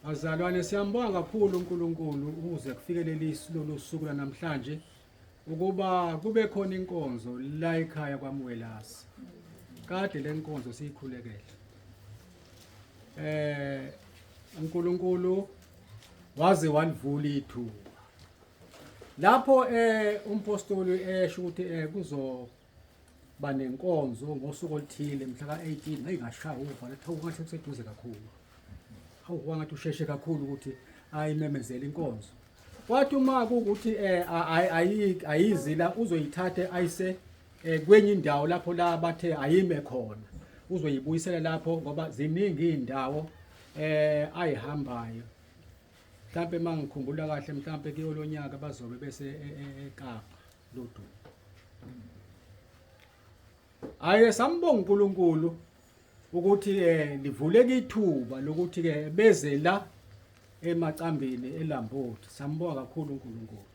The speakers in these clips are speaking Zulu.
Bazalwane, siyambonga kakhulu uNkulunkulu ukuze kufike leli lolu suku lanamhlanje ukuba kube khona inkonzo la ekhaya kwaMwelase. Kade le nkonzo siyikhulekela. UNkulunkulu waze walivula ithuba. Lapho umpostoli esho ukuthi kuzo ba nenkonzo ngosuku oluthile mhla ka-18, ngayi ngashaya uvala kuthiwa ungathi kuseduze kakhulu. Hawu, kwangathi usheshe kakhulu ukuthi ayimemezele inkonzo. Kwathi uma kuwukuthi ayizi la, uzoyithatha ayise kwenye indawo lapho la bathe ayime khona, uzoyibuyisela lapho ngoba ziningi iy'ndawo ayihambayo. Mhlampe uma ngikhumbula kahle, mhlampe kuyo lo nyaka bazobe bese eKapa lodumo. Aye, sambonga uNkulunkulu ukuthi livuleke ithuba lokuthi ke beze la emacambini eLambothi. Sambonga kakhulu uNkulunkulu.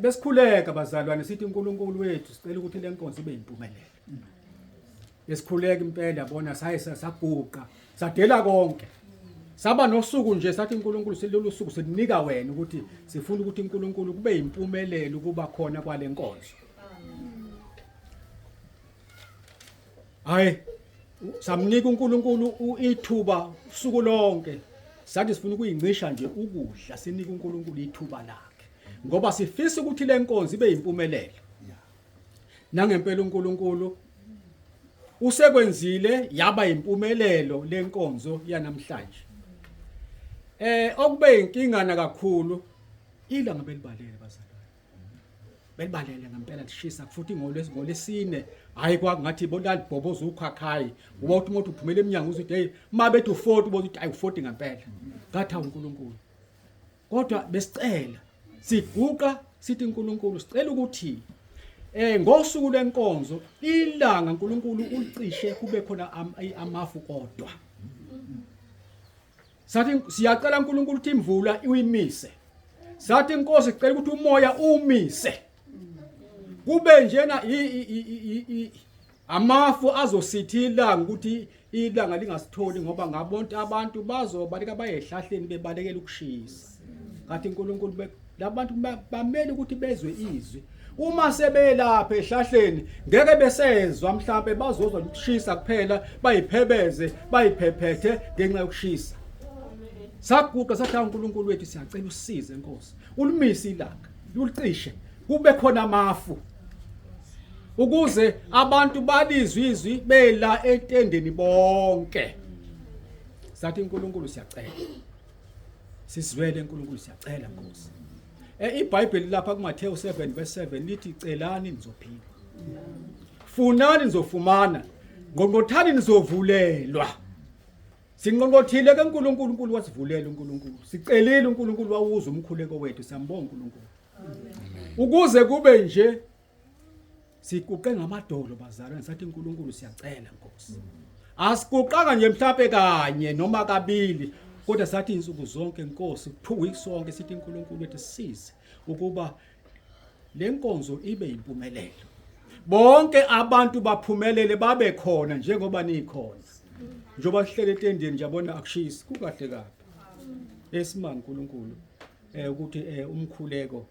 Besikhuleka bazalwane, sithi uNkulunkulu wethu sicela ukuthi le nkonzo ibe impumelelo. Besikhuleka impela, yabona, saye saguqa, sadela konke. Saba nosuku nje, sathi uNkulunkulu silolu suku sinika wena ukuthi sifuna ukuthi uNkulunkulu kube impumelelo ukuba khona kwale nkonzo. Hayi, samnika uNkulunkulu ithuba usuku lonke. Sathi sifuna ukuyincisha nje ukudla, sinike uNkulunkulu ithuba lakhe ngoba sifisa ukuthi le nkonzo ibe impumelelo. Nangempela uNkulunkulu usekwenzile yaba impumelelo lenkonzo yanamhlanje. Okube inkingana kakhulu, ilanga belibalele bazalwane, belibalele ngempela, lishisa futhi ngolesine. Hayi, kwakungathi bolalibhoboza ukhakhayi, ngoba uthi umuntu uphumela eminyango uthi hey, uma bethi u40, uboza uthi ayi, u40 ngempela. Ngathi uNkulunkulu, kodwa besicela, siguqa sithi uNkulunkulu sicela ukuthi ngosuku lwenkonzo ilanga uNkulunkulu ulicishe, kube khona amafu kodwa. Sathi siyacela uNkulunkulu ukuthi imvula uyimise. Sathi inkosi sicela ukuthi umoya umise, kube njena amafu azositha ilanga ukuthi ilanga lingasitholi, ngoba ngabonke abantu bazobaleka baye ehlahleni bebalekela ukushisa. Ngathi uNkulunkulu, labantu bamele ukuthi bezwe izwi. Uma sebelapha ehlahleni ngeke besezwa, mhlambe bazozwa ukushisa kuphela, bayiphebeze, bayiphephethe ngenxa yokushisa. Saguqa sathi, uNkulunkulu wethu siyacela usize Nkosi, ulimise ilanga, ulicishe, kube khona amafu ukuze abantu balizwe izwi bela etendeni bonke. Sathi uNkulunkulu siyacela, sizwele uNkulunkulu, siyacela Nkosi. IBhayibheli lapha kuMathewu 7 verse 7 lithi, celani nizophiwa, funani nizofumana, ngqongqothani nizovulelwa. Sinqonqothile ke uNkulunkulu, uNkulunkulu wasivulela uNkulunkulu. Sicelile, uNkulunkulu wawuza umkhuleko wethu. Siyambonga uNkulunkulu. Ukuze kube nje siguqe ngamadolo bazalwane, sathi uNkulunkulu siyacela Nkosi. Asiguqanga nje mhlawumbe kanye noma kabili, kodwa sathi insuku zonke Nkosi, 2 weeks sonke sithi uNkulunkulu wethu sisize ukuba le nkonzo ibe impumelelo. Bonke abantu baphumelele, babe khona njengoba nikhona. Njengoba sihlele etendeni nje, yabona, akushisi, kukahle kabi. Esimanga uNkulunkulu ukuthi umkhuleko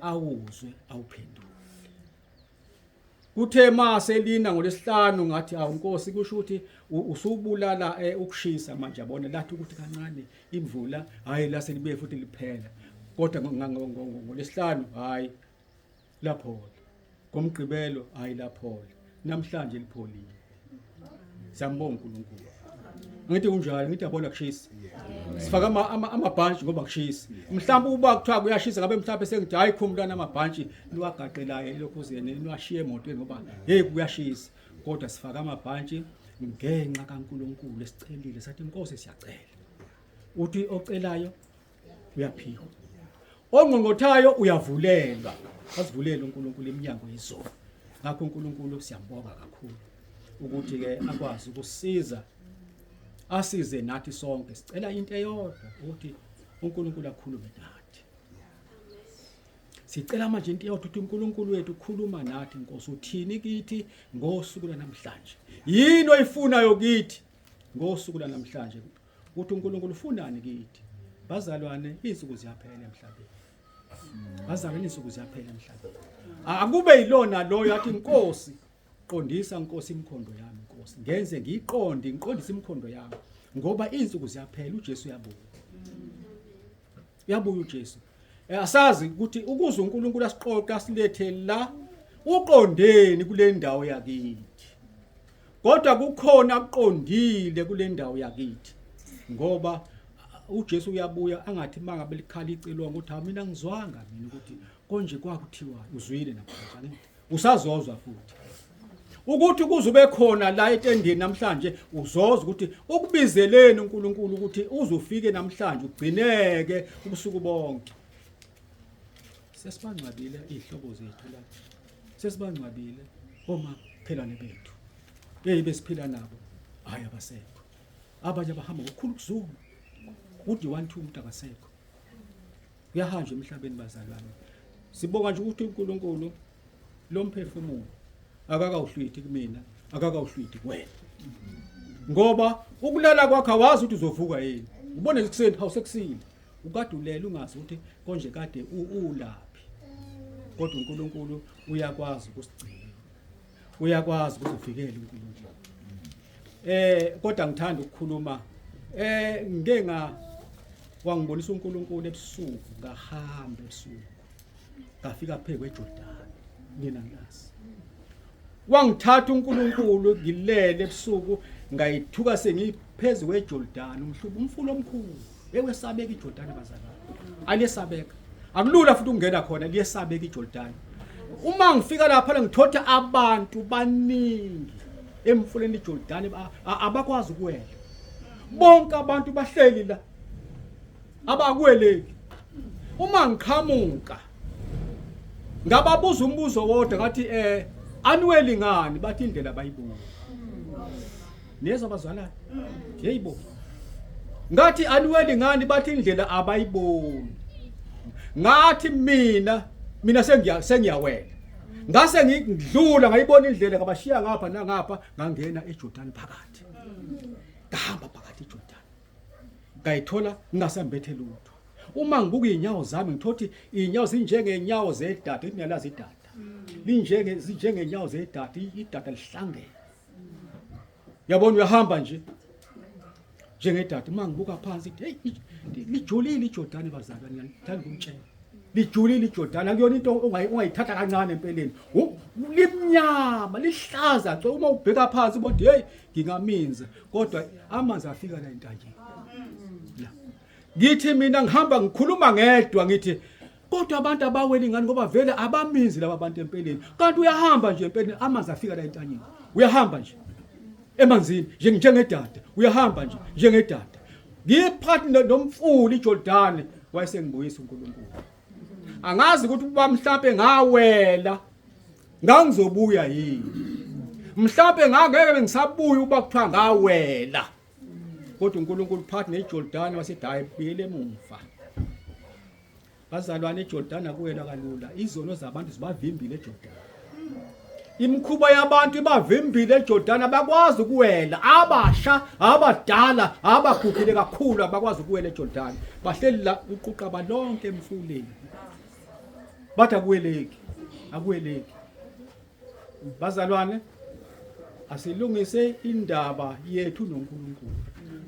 awuzwe, awuphendule. Kuthe mase lina ngolesihlanu, ngathi awu Nkosi, kusho ukuthi usubulala ukushisa manje, yabona, lathi ukuthi kancane imvula, hayi, lase libuye futhi liphela. Kodwa ngolesihlanu hayi, laphola. Ngomgqibelo hayi, laphola. Namhlanje lipholile. Siyambonga uNkulunkulu. Ngithi kunjalo, ngithi yabona kushisa, sifaka amabhantshi ngoba kushisa. Mhlawumbe uba kuthiwa kuyashisa ngabe mhlawumbe sengithi hayi, khumulana amabhantshi, niwagaqelayo elokhuzeni, niwashiye emotweni ngoba hey, kuyashisa. Kodwa sifaka amabhantshi ngenxa kaNkulunkulu esicelile, sathi inkosi siyacela. Uthi ocelayo uyaphiwa, ongqongqothayo uyavulelwa. Asivulela uNkulunkulu iminyango yezulu. Ngakho uNkulunkulu siyambonga kakhulu ukuthi ke akwazi ukusiza, asize nathi sonke. Sicela into eyodwa, ukuthi uNkulunkulu akhulume nathi. Sicela manje into eyodwa, ukuthi uNkulunkulu wethu ukhuluma nathi. Nkosi, uthini kithi ngosuku lanamhlanje? Yini oyifunayo kithi ngosuku lanamhlanje? Ukuthi uNkulunkulu ufunani kithi. Bazalwane, izinsuku ziyaphela emhlabeni. Bazalwane, izinsuku ziyaphela emhlabeni. Akube yilona loyo athi Nkosi, qondisa Nkosi imikhondo yami Nkosi. Ngenze ngiyiqonde, ngiqondise imikhondo yami ngoba izinsuku ziyaphela uJesu uyabuya. Uyabuya uJesu. Eh, asazi ukuthi ukuze uNkulunkulu asiqoqe asilethe la uqondeni kule ndawo yakithi. Kodwa kukhona akuqondile kule ndawo yakithi ngoba uJesu uyabuya angathi mangabe likhala icilongo ukuthi ha mina ngizwanga mina ukuthi konje kwakuthiwa uzwile namhlanje angithi usazozwa futhi ukuthi kuze ube khona la etendeni namhlanje uzozwa ukuthi ukubizeleni uNkulunkulu ukuthi uzufike namhlanje ugcineke ubusuku bonke. Sesibangcwabile izihlobo zethu la, sesibangcwabile omakhelwane bethu hey besiphila nabo, hayi abasekho. Abanye abahamba ngokukhulu ukuzuma uthi 1 2 umuntu akasekho, kuyahanjwa emhlabeni bazalwane. Sibonga nje ukuthi uNkulunkulu lo mphefumulo akakawuhlwithi kumina, akakawuhlwithi kuwena, ngoba ukulala kwakho awazi ukuthi uzovuka yini. Ubone ekuseni awusekusile ukade ulele ungazi ukuthi konje kade ulaphi, kodwa uNkulunkulu uyakwazi ukusigcina, uyakwazi ukusivikela uNkulunkulu. Kodwa ngithanda ukukhuluma ngike nga wangibonisa uNkulunkulu ebusuku, ngahamba ebusuku ngafika phezu kweJordan, nina ngilazi. Wangithatha uNkulunkulu ngilele ebusuku, ngayithuka sengiphezu kweJordan, umhlubu umfula omkhulu ewesabeka iJordan bazalwane, aliyesabeka, akulula futhi ukungena khona, liyesabeka iJordan. Uma ngifika lapha ngithotha abantu baningi emfuleni iJordan abakwazi ukuwela, bonke abantu bahleli la abakweleki. Uma ngiqhamuka ngababuza umbuzo wodwa ngathi aniweli ngani, bathi indlela bayibona. Niyezwa bazalwane? Yeyibo. Ngathi aniweli ngani, bathi indlela abayiboni. Ngathi mina sengiyawela. Ngase ngidlula ngayibona indlela, ngabashiya ngapha nangapha, ngangena eJordan phakathi. Ngahamba phakathi eJordan. Ngayithola ngingasambethe lutho. Uma ngibuka izinyawo zami ngithothi izinyawo zinjengenyawo zedada, niyalazi idada. Linjenge zinjengenyawo zedada, idada lihlangene. Yabona uyahamba nje njengedada. Uma ngibuka phansi hey lijulile iJordan bazalwane, ngithanda ukumtshela. Lijulile iJordan, akuyona into ongayithatha kancane empeleni. Limnyama, lihlaza cwe, uma ubheka phansi ubona hey ngingaminza, kodwa amanzi afika la entanjeni. La. Ngithi mina ngihamba ngikhuluma ngedwa ngithi kodwa abantu abaweli ngani, ngoba vele abaminzi laba bantu empeleni. Kanti uyahamba nje empeleni amanzi afika la entanyeni. Uyahamba nje emanzini njengedada, uyahamba nje njengedada. Ngiphathi nomfula iJordan, wayesengibuyisa uNkulunkulu. Angazi ukuthi uba mhlambe ngawela ngangizobuya yini, mhlambe ngangeke ngisabuya uba kuthiwa ngawela. Kodwa uNkulunkulu phakathi neJordan wasethi hayi buyele emuva. Bazalwane, eJordan akuwela kalula, izono zabantu zibavimbile eJordan. Imikhuba yabantu ibavimbile eJordan, abakwazi ukuwela, abasha, abadala, abagugile kakhulu abakwazi ukuwela eJordan. Bahleli la uquqaba lonke emfuleni. Bathi akuweleki, akuweleki. Bazalwane, asilungise indaba yethu noNkulunkulu.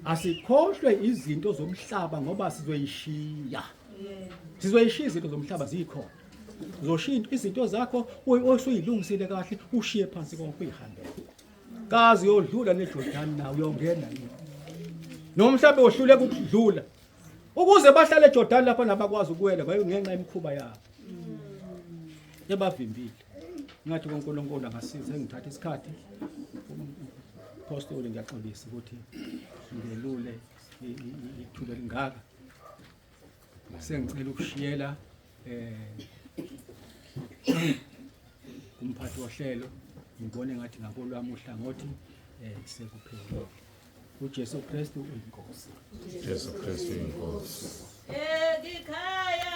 Asikhohlwe izinto zomhlaba ngoba sizoyishiya. Sizoyishiya izinto zomhlaba zikhona. Uzoshiya izinto zakho osuyilungisile kahle, ushiye phansi konke uyihambele. Kazi uyodlula neJordan na uyongena yini? Noma mhlawumbe wohluleka ukudlula. Ukuze bahlale eJordan lapha nabakwazi ukuwela ngenxa yemikhuba yabo. Ebavimbile. Ngathi kuNkulunkulu angasiza ngithatha isikhathi. Apostoli ngiyaxolisa ukuthi ngelule ithuba elingaka. Sengicela ukushiyela umphathi wohlelo, ngibone ngathi ngakolwami uhlangothi sekuphelile. uJesu Kristu uyinkosi. Jesu Kristu uyinkosi. Ekhaya.